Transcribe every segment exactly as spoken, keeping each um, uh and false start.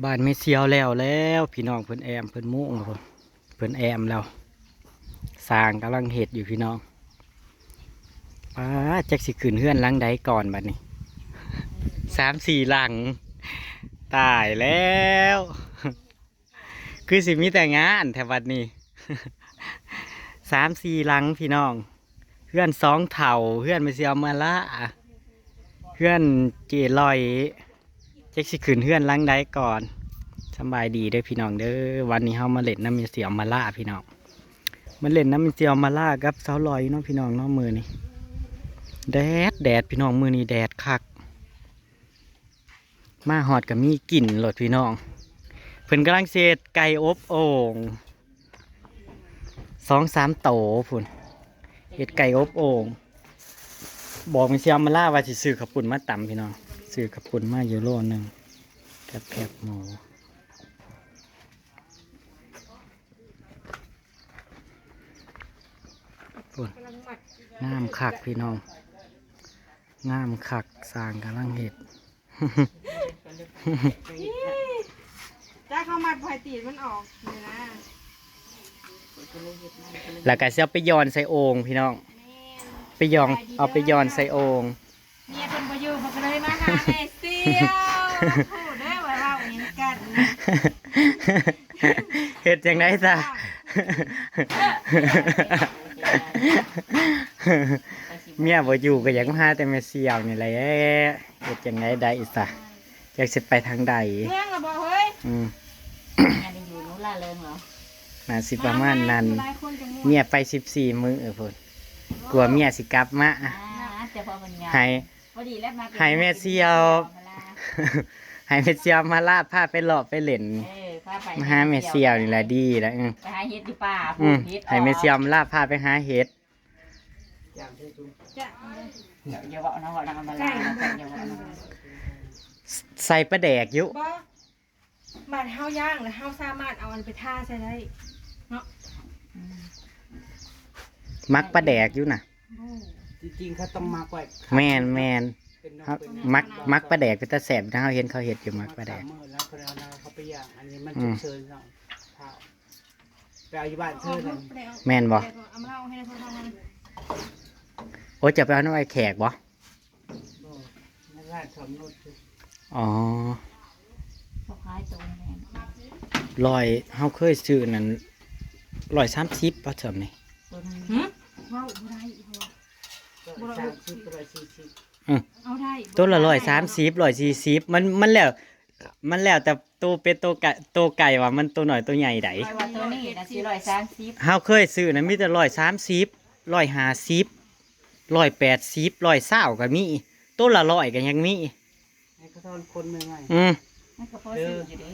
บ้านแม่เสียวแล้วแล้วพี่น้อง เพิ่นแอมเพิ่นมุงแล้ว เพิ่นแอมแล้ว สร้างกำลังเฮ็ดอยู่พี่น้อง ป้าด จักสิขึ้นเฮือนหลังใดก่อนบัดนี้ สามสี่หลัง ตายแล้ว คือสิมีแต่งานแถวบัดนี้ สามสี่หลังพี่น้อง เฮือนสองเฒ่า เฮือนแม่เสียวมาละ เฮือนเจลอย จักสิขึ้นเฮือนหลังใดก่อน สำบายดีเด้อพี่น้องเด้อ วันนี้เฮามาเล่นน้ำแม่เสียวมาละพี่น้อง มาเล่นน้ำแม่เสียวมาละกับสาวลอยเนาะพี่น้องเนาะ มื้อนี้ แดด แดดพี่น้อง มื้อนี้แดดคัก มาฮอดก็มีกลิ่นโลดพี่น้อง เพิ่นกำลังสิเฮ็ดไก่อบโอ่ง สองสามโตพุ้น เฮ็ดไก่อบโอ่ง บอกแม่เสียวมาละว่าสิซื้อข้าวปุ้นมาตำพี่น้อง ซื้อข้าวปุ้นมาอยู่โลนึง กับแคบหมูพุ้น งามคักพี่น้อง งามคัก สร้างกำลังเฮ็ด จ้าเข้ามาพายตีนมันออกเลยนะ แล้วก็สิเอาไปหย่อนใส่โอ่งพี่น้อง ไปหย่อน เอาไปหย่อนใส่โอ่ง เมียเพิ่นบ่อยู่เพิ่นก็เลยมาหาแม่เสียวพูดได้ว่าเว้าหยังกัน เฮ็ดจังได๋ซะ เมียบ่อยู่ก็อยากมาหาแต่แม่เสียวนี่แหละ เฮ็ดจังได๋ได้ซะ จักสิไปทางใด เรื่องละบ่เฮ้ย อืม งานอยู่นู้นล่าเริงเหรอ น่าสิประมาณนั้น หลายคนจังหวัด เมียไปสิบสี่มื้อพุ้น กลัวเมียสิกลับมา อ่าแต่พอมันงาน ให้ พอดีแล้วมา ให้แม่เสียว ให้แม่เสียวมาลาพาไปเลาะไปเล่น เออพาไป มาหาแม่เสียวนี่แหละดีแล้ว อืม ไปหาเห็ดอยู่ป่า อืม เห็ด ให้แม่เสียวมาลาพาไปหาเห็ด จะ อย่าบอกนะว่าเรามาลาอย่าบอกนะ ใส่ปลาแดกอยู่ บ่บาดเฮาย่างแล้วเฮาสามารถเอาอันไปทาใส่ได้เนาะ มักปลาแดกอยู่น่ะ โอ้ จริงๆเขาต้องมักไว้ แม่นแม่น เป็นนก ครับ เป็น มัก มักปลาแดกเป็นตาแซ่บนะ เฮาเห็นเขาเฮ็ดอยู่ มักปลาแดก สามมื้อแล้วเขาเอาเขาไปย่างอันนี้มัน อืม เชิญเนาะข้าวไปเอาอยู่บ้านเธอเลย แม่นบ่ เอามาเล่าให้ฟัง โอ้ จะไปเอาน้ำไอ้แขกบ่ ในร้านสมนุช อ๋อ เขาขายตรงแม่ ร้อย เฮาเคยซื้อนั่น ร้อยสามสิบ บ่ซั่นนี่ ตัวนั้น หืมเว้าบ่ได้อีกบ่ ร้อยสามสิบร้อยสี่สิบ เอาได้ ตัวละร้อยสามสิบ ร้อยสี่สิบ มัน มันแล้ว มันแล้วแต่ตัวเป็ดตัวไก่ ตัวไก่ว่ามันตัวน้อยตัวใหญ่ใด คอยว่าตัวนี้นะสี่ร้อยสามสิบ เฮาเคยซื้อนะมีแต่ร้อยสามสิบ ร้อยห้าสิบ ร้อยแปดสิบ ร้อยซาวก็มี ตัวละร้อยก็ยังมี ให้เขาทอนคนใหม่ อืม มันก็พอซื้ออยู่เด้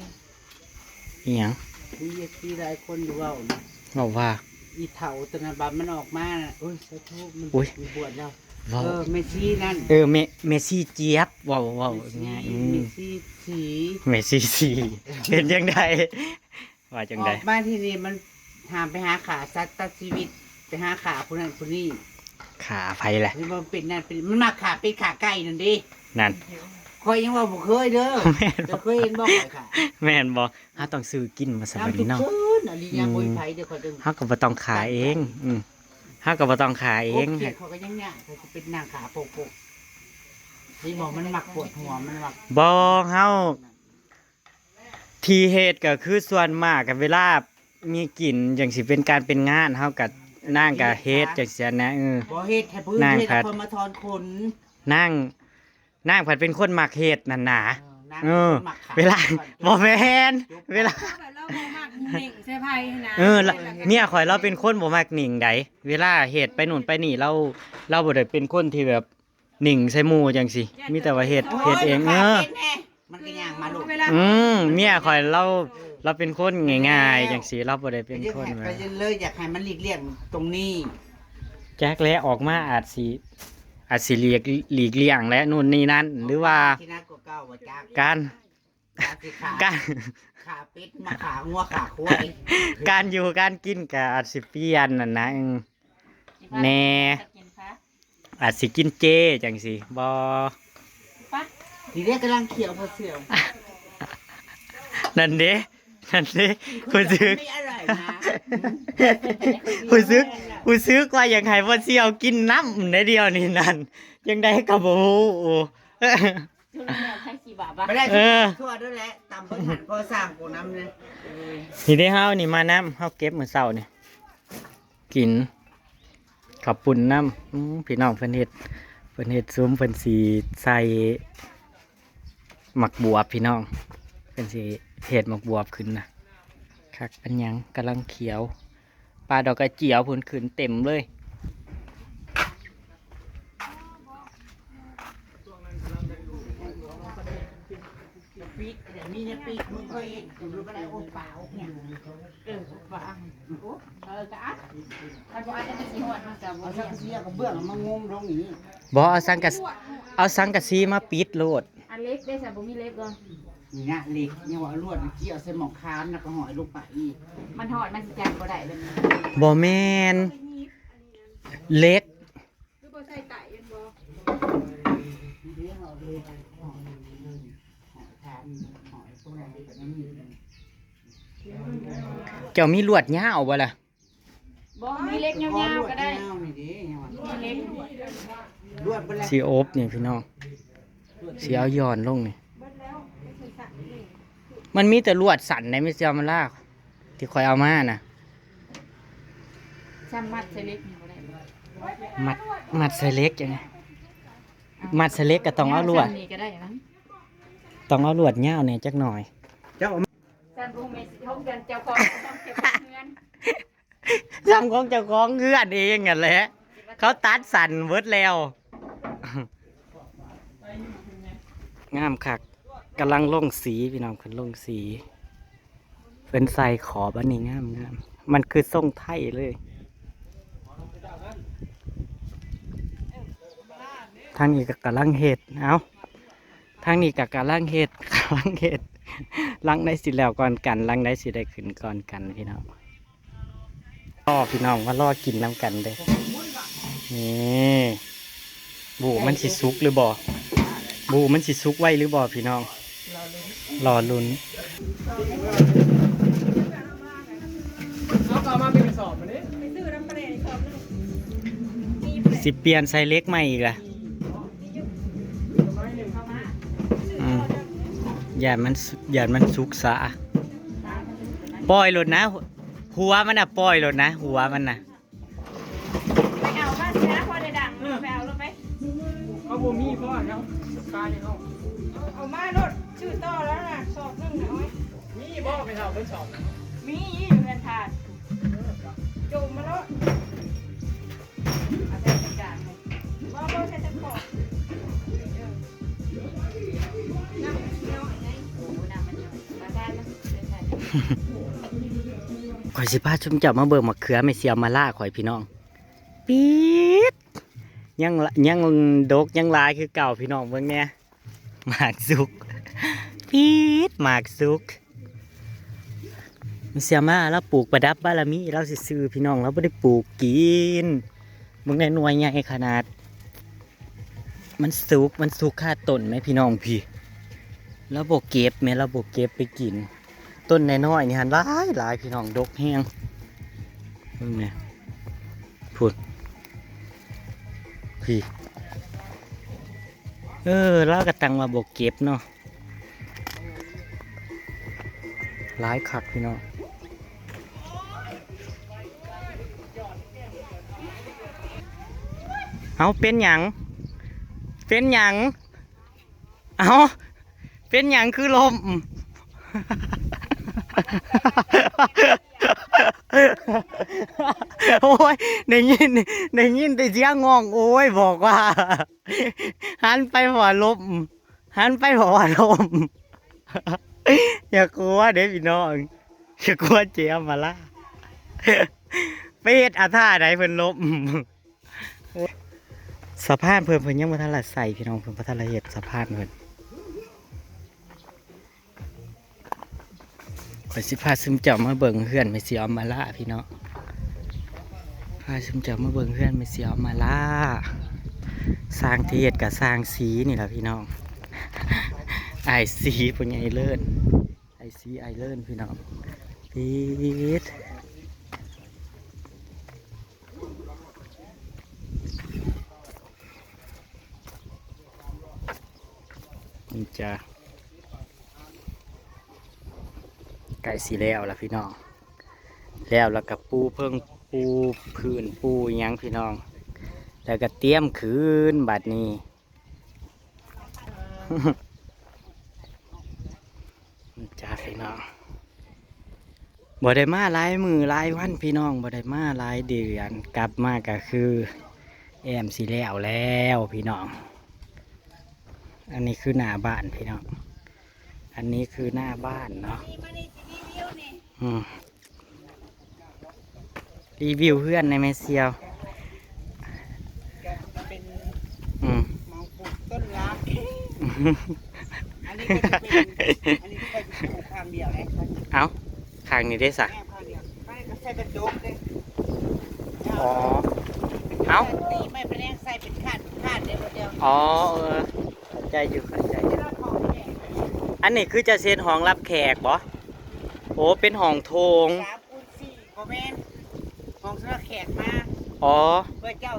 อีหยัง ๆมีเอฟซีหลายคนอยู่เว่านะ บอกว่า อีเถาตะนนบัตมันออกมาน่ะโอ้ยสาธุมัน อุ๊ย มีบวชแล้ว เว้า เออเมซี่นั่น เออเมเมซี่เจี๊ยบเว้าเว้า เมซี่ ง่ายอื เม ม ซี่สี เมซี่สีเป็นจังได๋ ว่าจัง อ ได๋ อกมาที่นี่มันหามไปหาขาสัตว์ตัดชีวิต ไปหาขาผู้นั้นผู้นี้ ขาไผล่ะ หรือว่าเป็นนั่นเป็นมันมาขาเป็นขาไก่นั่นดิ นั่น คอยยังว่าบ่เคยเด้อ แม่นบ่ แต่เคยเห็นบ่คอยค่ะ แม่นบ่ เฮาต้องซื้อกินมาสำหรับ น้ำทุก นี้เนาะ คืนอริยา อืม โบยไผเด้อคอยเด้อ เฮาก็บ่ต้องขายเอง อืมเฮาก็บ่ต้องขายเอง โอเคเขาก็ยังย่างเขาก็เป็นนางขาโปกๆนี่บอกมันมักปวดหัวมันมัก บ่เฮาที่เฮ็ดก็คือส่วนมากก็เวลามีกินจังสิเป็นการเป็นงานเฮาก็นางก็เฮ็ดจังซี่นะเออ บ่เฮ็ดให้พื้น นาง เฮ็ด ผัด คนมาถอนขน นางนางผัดเป็นคนมักเฮ็ดนั่นนะ นาง เออ มักขาย เวลาบ่แม่นเวลา แบบเราบ่มักเน่งใส่ไพ่นะ เออละเมียข่อยเราเป็นคนบ่มักหนิ่งใดเวลาเฮ็ดไปนู่นไปนี่เราเราบ่ได้เป็นคนที่แบบหนิ่งใส่หมู่จังซี่มีแต่ว่าเฮ็ดเฮ็ดเองเออ มันก็ย่างมาลูก เวลา อืมเมียข่อยเราเราเป็นคนง่ายๆจังซี่เราบ่ได้เป็นคน ไป แบบ เลยอยากให้มันหลีกเลี่ยงตรงนี้ จักแล้วออกมาอาจสิอาจสิหลีกหลีกเลี่ยงและนู่นนี่นั่น หรือว่า ที่นักกว่าเก่าว่าจัก การ จักสิขา การ ขาเป็ดมาขางัวขาควาย การอยู่การกินก็อาจสิเปลี่ยนนั่นนะอืม แน่ กินคะ อาจสิกินเจจังสิบ่ ปะ ทีเรียกกำลังเขียวพอเสียว นั่นเด้ นั่นเด้ รู้สึก ไม่อร่อยนะ รู้สึก รู้สึกว่าอยากให้พ่อเสี่ยวกินน้ำในเดียวนี่นั่น ยังได้กับโอ้โห ช่วงนี้แม่ใช้กี่บาทวะ ไม่ได้ เออ ทั่วด้วยแหละตำเพิ่นหันพอสั่งกูน้ำเลย นี่ได้เฮานี่มาน้ำเฮาเก็บมื้อเช้านี่กินข้าวปุ้นน้ำอืมพี่น้องเพิ่นเฮ็ดเพิ่นเฮ็ดซุมเพิ่นสิใส่หมากบวบพี่น้องเพิ่นสิเฮ็ดหมากบวบขึ้นนะคักเป็นหยังกำลังเขียวปลาดอกกระเจียวพุ้นขึ้นเต็มเลย ปีกเดี๋ยวมีเนี่ยปีกมึงเคยเห็นอยู่รู้ปะเนี่ยโอ้เปล่าเนี่ยเออเปล่าโอ้เออกะอัดถ้าบ่อัดจะเป็นสีหอดมันจะบ่ เอา เรี สั ย ง น กะสีกับเบื้องมางมลงอย่างนี้ บ่เอาสังกะเอาสังกะสีมาปิดโลด อันเล็กได้สะบ่มีเล็กก่อน นี่นะเหล็กเนี่ยว่าเอาลวดมาเกี่ยวใส่หมองคานแล้วก็หอยลงไปอีก มันหอดมันสิจับบ่ได้เลย บ่แม่นเหล็ก คือบ่ใส่ไตเอ็นบ่ เลี้ยงเอาเลยหอยหอยคานหอยพวกนั้นก็ไม่มี เจ้ามีลวดยาวบ่ล่ะ บ่มีเล็กยาวๆก็ได้ นี่ดิ มีเล็ก ลวดไปแล้ว สิอบนี่พี่น้องสิเอาหย่อนลงนี่มันมีแต่ลวดสั้นในไม่เสียมาลากที่คอยเอามานะ ซ้ำมัดใส่เล็กนี่บ่ได้ มัดมัดใส่เหล็กยังไงมัดใส่เหล็กก็ต้องเอาลวด ซ้ำนี่ก็ได้นะ ต้องเอาลวดยาวเนี่ยจักหน่อย เจ้าเอามา ซ้ำบ่แม่นสิทบกันเจ้าของเจ้าของเฮือน ซ้ำของเจ้าของเฮือนเองนั่นแหละเขาตัดสั้นเบิดแล้ว งามคักกำลังลงสีพี่น้องเพิ่นลงสีเพิ่นใส่ขอบอันนี้งามงามมันคือทรงไทยเลยทางนี้ก็กำลังเฮ็ดเอ้าทางนี้ก็กำลังเฮ็ดกำลังเฮ็ดหลังใดสิแล้วก่อนกันหลังใดสิได้ขึ้นก่อนกันพี่น้อง รอพี่น้องมารอกินน้ำกันเด้อนี่บูมันสิสุกหรือบ่บูมันสิสุกไวหรือบ่พี่น้องรอลุ้น เอาเอามาเป็นกระสอบมาดิ สิเปลี่ยนใส่เหล็กใหม่อีกละอืมย่านมันสุย่านมันสุกซะปล่อยโลดนะ หัวมันน่ะปล่อยโลดนะ หัวมันน่ะ ไปเอามาซะพอได้ดังไปเอาลงไป เขาบ่มีเพราะว่าเขาตายเขา เอามาโลดชื่อต่อแล้วนะสอบหนึ่งนะโอ้ย มีบ่ไปเท่าเป็นสอบ มีอยู่เงินทานจมมาโลดเอาใส่จานเลยบ่บ่ใส่ตะขอน้ำมันน้อยไงโอ้น้ำมันน้อยมาทานมาใส่ ข่อยสิพาชุมเจ้ามาเบิ่งมะเขือไม่เสียมาล่าข่อยพี่น้องปี๊ดยังละยังดกยังหลายคือเก่าพี่น้องเบิ่งแหน่หมากสุกปี๊ดหมากสุกไม่เสียมาแล้วปลูกประดับบารมีเราซื่อๆพี่น้องเราไม่ได้ปลูกกินเบิ่งในหน่วยใหญ่ขนาด มันสุกมันสุกคาต้นไหมพี่น้องพี่แล้วบ่เก็บแม่เราบ่เก็บไปกิน ต้นน้อยๆนี่หันหลายหลายพี่น้องดกแฮงเบิ่งแหน่พุ้นพี่เออเราก็ตั้งว่าบ่เก็บเนาะหลายคักพี่น้อง เอาเป็นหยังเป็นหยังเอาเป็นหยังคือลมโอ้ยได้ยินได้ยินแต่เสียงงองโอ้ยบอกว่าหันไปหัวลมหันไปหัวลมอย่ากลัวเด้อพี่น้องอย่ากลัวเจ๊มาล่าไปเฮ็ดอาท่าไหนเพิ่นลม สะพานเพิ่นเพิ่นยังบ่ทันละใส่พี่น้องเพิ่นบ่ทันละเฮ็ดสะพานเพิ่นข่อยสิพาซุมเจ้ามาเบิ่งเฮือนแม่เสียอำมาลาพี่น้องพาซุมเจ้ามาเบิ่งเฮือนแม่เสียอำมาลาสร้างที่เฮ็ดกับสร้างสีนี่ล่ะพี่น้องอ้ายสีผู้ใหญ่เลิศ ซีไอเลนพี่น้อง ปิด นี่จ้ะ ใกล้สิแล้วล่ะพี่น้อง แล้ว แล้วก็ปูเพิ่ง ปูพื้น ปูหยังพี่น้อง แล้วก็เตรียมขึ้นบัดนี้ จ้าพี่น้อง บ่ได้มาหลายมื้อหลายวันพี่น้อง บ่ได้มาหลายเดือน กลับมาก็คือ แอมสิแล้วแล้วพี่น้อง อันนี้คือหน้าบ้านพี่น้อง อันนี้คือหน้าบ้านเนาะ อืม รีวิวเฮือนในแม่เสี่ยว เป็น อืม หม่องปลูกต้นรัก อันนี้ก็จะเป็น อันนี้ก็จะปลูกข้างเดียวเลย เอ้า ข้างนี้ได้สะ แค่ข้างเดียว ไม่ก็ใส่กระจกเลย อ๋อ เอ้า ตีไม้พะแนงใส่เป็นคาดคาดเดียวเดียว อ๋อ เออ เข้าใจอยู่ เข้าใจอยู่ อันนี้คือจะเฮ็ดห้องรับแขกบ่ โอ้ เป็นห้องโถง สามคูณสี่ บ่แม่น ห้องสำหรับแขกมา อ๋อ เพื่อเจ้า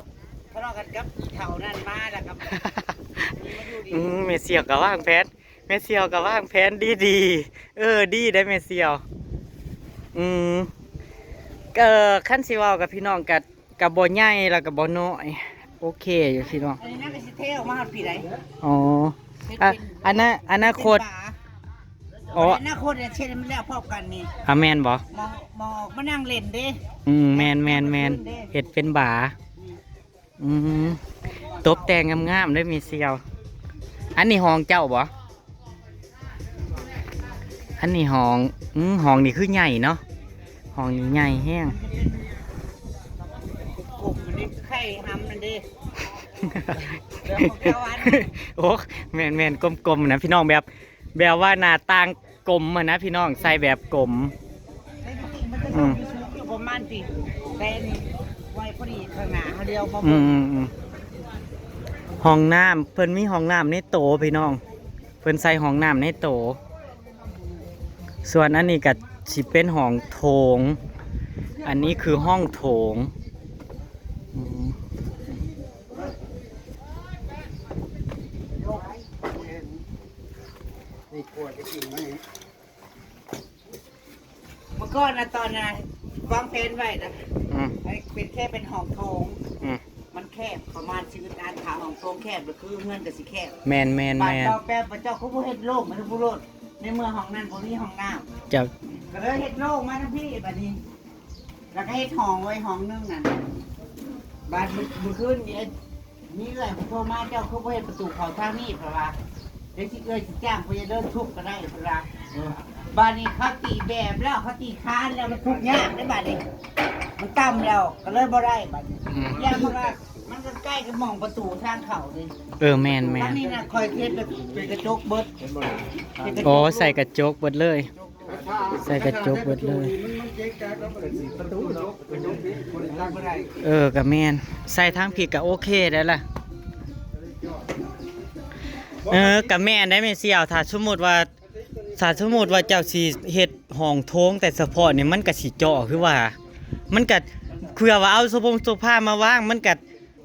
ทะเลาะกันกับอีเฒ่านั่นมาแล้วก็ มาอยู่ดี อืม แม่เสี่ยวก็วางแผน แม่เสี่ยวก็วางแผนดีๆ เออ ดีได้แม่เสี่ยว อืม ก็คันสิเว้ากับพี่น้องก็ ก็บ่ใหญ่แล้วก็บ่น้อย โอเคอยู่พี่น้อง อันนี้น่าจะสิเทออกมาฮอดปีใด อ๋อ เฮ็ด อ่ะ เป็น อนา อนาคต เป็นป่า อ๋อ อนาคตเนี่ยเช็ดให้มันแล้วพร้อมกันนี่ อ่ะ แม่นบ่ หม่อง หม่องออกมานั่งเล่นเด้ อืม แม่น แม่น แม่น เล่นเด้ เฮ็ดเป็นบาร์ อืม ตบแต่งงามๆ เด้อแม่เสี่ยว อันนี้ห้องเจ้าบ่ อันนี้ห้อง อืม ห้องนี่คือใหญ่เนาะ ห้องนี่ใหญ่แฮง กบมันได้ไข่หำนั่นเด้ แล้วของเจ้าอัน โอ้ แม่นๆ กลมๆ นะพี่น้อง แบบ แบบว่าหน้าต่างกลมอะนะพี่น้อง ใส่แบบกลม แต่จริงๆมันจะต้องมีสูงอยู่ประมาณสิ แต่อันนี้ไว้พอดีข้างหน้าเขาเดียวมา อืมอืมอืม ห้องน้ำ เพิ่นมีห้องน้ำในโตพี่น้อง เพิ่นใส่ห้องน้ำในโต ส่วนอันนี้ก็สิเป็นห้องโถง อันนี้คือห้องโถง อืม นี่ควรจะกินไหม เมื่อก่อนนะ ตอนนะวางแผนไว้นะ อืม ไอ้เป็นแค่เป็นห้องโถง อืม มันแคบประมาณสิบอัน ถ้าห้องโถงแคบก็คือเฮือนก็สิแคบ แม่นแม่น บาด แม่น ต่อแป๊บพระเจ้าเขาบ่เฮ็ดโล่งมันบ่โลด ในเมื่อห้องนั้นบ่มีห้องน้ำ เจ้า ก็เลยเฮ็ดโล่งมาทั้งพี่บัดนี้ แล้วก็เฮ็ดห้องไว้ห้องหนึ่งนั่น บาดมื้อ มื้อคืนนี้ มีเอื้อยเพิ่นโทรมา เจ้าคือบ่เฮ็ดประตูเข้าทางนี้ เพิ่นว่า เดี๋ยวสิเอื้อยสิจ้างพญาเดินทุบก็ได้ เพิ่นว่า เออ บาดนี้เขาตีแบบแล้ว เขาตีคานแล้ว มันทุบยากเด้บาดนี้ มันต่ำแล้ว ก็เลยบ่ได้บาดนี้ อืม ย่านมันว่า มันก็ใกล้กับหม่องประตูทางเข้าเลย เออ แม่นแม่น ทางนี้น่ะ ข้อยเฮ็ดเป็น เป็นกระจกเบิด เห็นบ่นี่ เป็นกระจก อ๋อ ใส่กระจกเบิดเลย ใส่กระจกเบิดเลย เออ ก็แม่น ใส่ทางพี้ก็โอเคได้ล่ะ เออ ก็แม่นได้แม่เสี่ยว ถ้าสมมุติว่า ถ้าสมมุติว่าเจ้าสิเฮ็ดห้องโถงแต่เฉพาะนี่ มันก็สิเจาะคือว่า มันก็เพื่อว่าเอาโซฟงโซฟามาวาง มันก็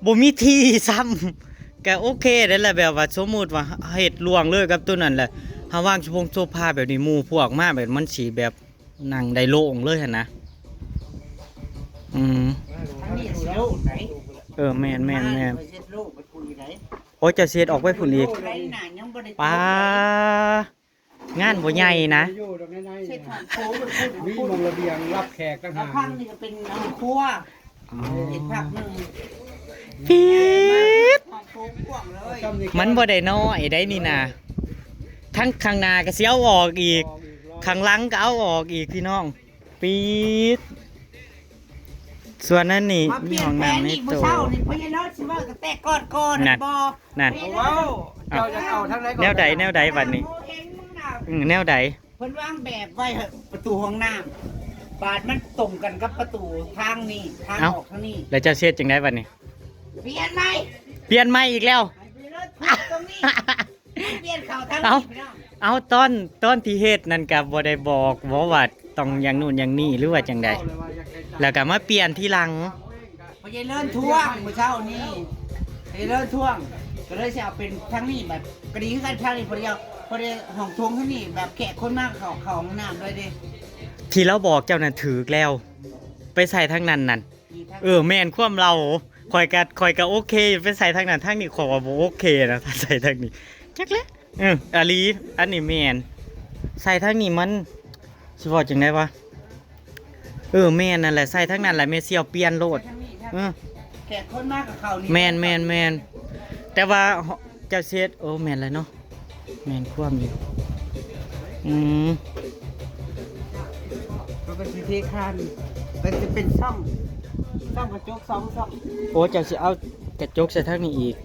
บ่มีที่ซ้ำ ก็โอเคได้แหละ แบบว่าสมมุติว่าเฮ็ดล่วงเลยกับตัวนั้นแหละ เฮาวางโซฟงโซฟาแบบนี้ หมู่พวกมาแบบมันสิแบบนั่งได้โล่งเลยหั่นนะ อืม อันนี้สิโล่งไหน เออ แม่นแม่นแม่น บ้านเพิ่นเฮ็ดโล่งไปคุยไหน โอ้ย เจ้าสิเฮ็ดออกไปพุ่นอีก โล่งไหนน่ะ ยังบ่ได้ ป๊า งานบ่ใหญ่นะ อยู่ตรงนั้นไง เช็ดห้องโถง มีหม่องระเบียงรับแขกต่างหาก ข้างนี้ก็เป็นห้องครัว อ๋อ อีกภาคหนึ่ง ปี๊ด ห้องโถงกว้างเลย มันบ่ได้น้อยได้นี่นะ ทั้งข้างหน้าก็สิเอาออกอีก ข้างหลังก็เอาออกอีกพี่น้อง ปี๊ด ส่วนนั้นนี่ มาเปลี่ยนแผนอีก มีห้องน้ำในโต มื้อเช้านี่ พญานาคสิว่าตั้งแต่ก่อนก่อน นั่น บ่ นั่น ว้าว เจ้าจะเอาทางใดก่อน แนวใด แนวใดบัดนี้ โมเองมึงน่ะ อืม แนวใด เพิ่นวางแบบไว้เหอะ ประตูห้องน้ำ บาดมันตรงกันกับประตูทางนี่ ทาง เอ้า ออกทางนี้ แล้วเจ้าสิเฮ็ดจั่งใดบัดนี้ เปลี่ยนใหม่ เปลี่ยนใหม่อีกแล้ว ไปเลยตรงนี้ เปลี่ยนเข้าทาง เอ้า นี้พี่น้อง เอาตอนตอนที่เฮ็ดนั่นก็บ่ได้บอกบ่ว่าต้องอย่างนู้นอย่างนี้หรือว่าจั่งใด แล้วก็มาเปลี่ยนทีหลัง พอเยเลินท่วงมื้อเช้านี่เยเลินท่วง ก็เลยสิเอาเป็นทางนี้แบบก็ดีคือกันทางนี้พอดีเอาพอดีห้องโถงทางนี้แบบแขกคนมากเขาเขาห้องน้ำด้วยเด้ ที่เราบอกเจ้านั่นถืกแล้ว ไปใส่ทางนั้นนั่น มีทาง เออแม่นความเราข่อยก็ข่อยก็โอเค ไปใส่ทางนั้นทางนี้ข่อยว่าบ่โอเคนะถ้าใส่ทางนี้จักแหละเอออาลีอันนี้แม่นใส่ทางนี้มันสิว่าจั่งใดวะเออแม่นนั่นแหละใส่ทางนั้นแหละแม่เสี่ยวเปลี่ยนโลด ทางนี้ทาง เออ แขกคนมากกับเขานี่ แม่นแม่นแม่นแต่ว่าเจ้าเซตโอ้แม่นแล้วเนาะแม่นความอยู่อืม เขาก็สิเทคานมันจะเป็นช่องช่องกระจกสองช่อง โอ้เจ้าสิเอากระจกใส่ทางนี้อีก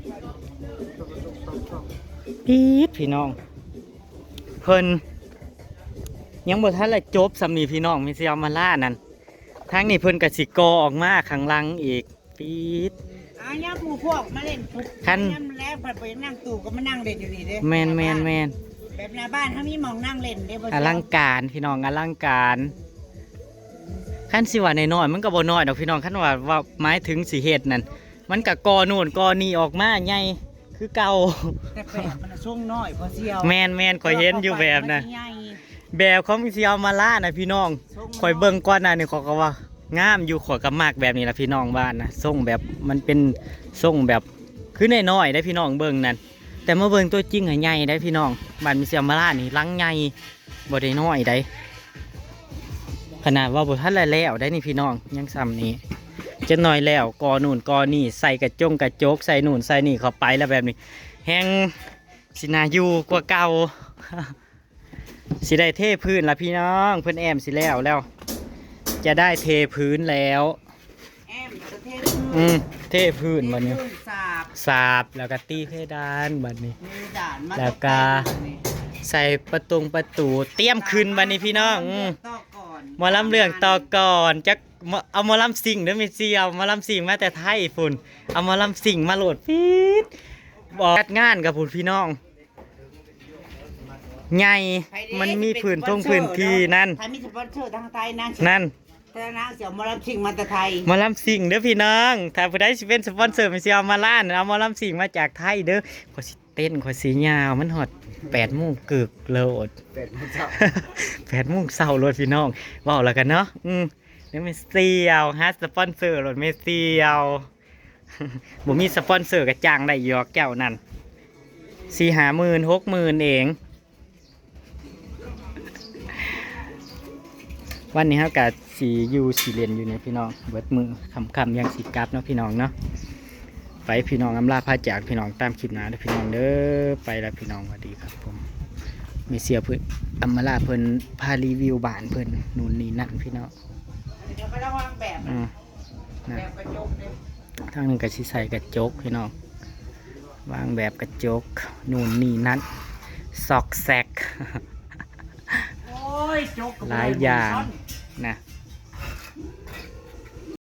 ช่องกระจกสองช่อง ปี๊ดพี่น้อง เพิ่นยังบ่ทันละจบสำนีพี่น้องมีเซียวมาล่านั่นทางนี้เพิ่นก็สิก่อออกมาข้างหลังอีกปี๊ด อายับหมู่พวกมาเล่นปุ๊บ คัน ยามแล้วผัดไปนั่งตู้ก็มานั่งเล่นอยู่นี่เด้ แม่นแม่นแม่น แบบหน้าบ้านเขามีหม่องนั่งเล่นเด้บ่ อลังการพี่น้องอลังการคันสิว่าน้อยๆมันก็บ่น้อยดอกพี่น้องคันว่าว่าหมายถึงสิเฮ็ดนั่นมันก็ก่อโน่นก่อนี่ออกมาใหญ่คือเก่า แต่แปลกมันช่วงน้อยพอเซียว แม่นแม่นข่อยเห็นอยู่แบบนั้น ใหญ่ แบบของเซียวมาล่านะพี่น้องข่อยเบิ่งก่อนหน้านี่ข่อยก็ว่างามอยู่ข่อยก็มักแบบนี้ละพี่น้องบ้านนะทรงแบบมันเป็นทรงแบบคือน้อยๆได้พี่น้องเบิ่งนั่นแต่มาเบิ่งตัวจริงให้ใหญ่ได้พี่น้องบ้านมีเซียวมาล่านี่หลังใหญ่บ่ได้น้อยได้ขนาดว่าบ่ทันแล้วแล้วได้นี่พี่น้องยังส่ำนี้จักหน่อยแล้วก่อนู่นก่อนี่ใส่กระจงกระจกใส่นู่นใส่นี่เข้าไปแล้วแบบนี้แฮงสิน่าอยู่กว่าเก่า สิได้เทพื้นละพี่น้องเพิ่นแอมสิแล้วแล้ว จะได้เทพื้นแล้ว แอมจะเท อืมเทพื้นบัดนี้ พื้นสาบ สาบแล้วก็ตีเพดานบัดนี้ มีด่านมา แล้วก็ ตกแต่งนี่ ใส่ประตูประตูเตรียมขึ้นบัดนี้พี่น้องอืม ต่อก่อน หมอลำเรื่องต่อก่อนจักเอาหมอลำซิ่งเด้อแม่เสี่ยวหมอลำซิ่งมาแต่ไทยพุ่นเอาหมอลำซิ่งมาโหลดปี๊ดบอกจัดงานกับพุ่นพี่น้อง ใหญ่มันมีพื้นท่งพื้นที่นั่น ใครมีสปอนเซอร์ทางไทยนะ นั่น แต่นางเสี่ยวหมอลำซิ่งมาแต่ไทย หมอลำซิ่งเด้อพี่น้อง ถ้าผู้ใดสิเป็นสปอนเซอร์แม่เสี่ยวมาล่าเอาหมอลำซิ่งมาจากไทยเด้อข่อยสิเต้นข่อยสิยาวมันฮอดแปดโมงกึกโลด แปดโมงเช้า แปดโมงเช้าโลดพี่น้องเว้าแล้วกันเนาะอืมเดี๋ยวแม่เสี่ยวหาสปอนเซอร์โลดแม่เสี่ยว บ่มีสปอนเซอร์ก็จ้างได้อยู่ดอกแก้วนั่นสี่ห้าหมื่นหกหมื่นเอง วันนี้เฮากะสิอยู่สิเล่นอยู่นี่พี่น้องเบิดมื้อค่ำๆยังสิกลับเนาะพี่น้องเนาะไปพี่น้องอำลาพาจากพี่น้องตามคลิปหน้าเด้อพี่น้องเด้อไปแล้วพี่น้องสวัสดีครับผมแม่เสี่ยวเพิ่นอำมาลาเพิ่นพารีวิวบ้านเพิ่นนู่นนี่นั่นพี่น้อง เดี๋ยวก็ต้องวางแบบ อืมนะ แบบกระจกเลย ทางหนึ่งก็สิใส่กระจกพี่น้องวางแบบกระจกนู่นนี่นั่นซอกแซก โอ้ยจกกับ หลายอย่างนะ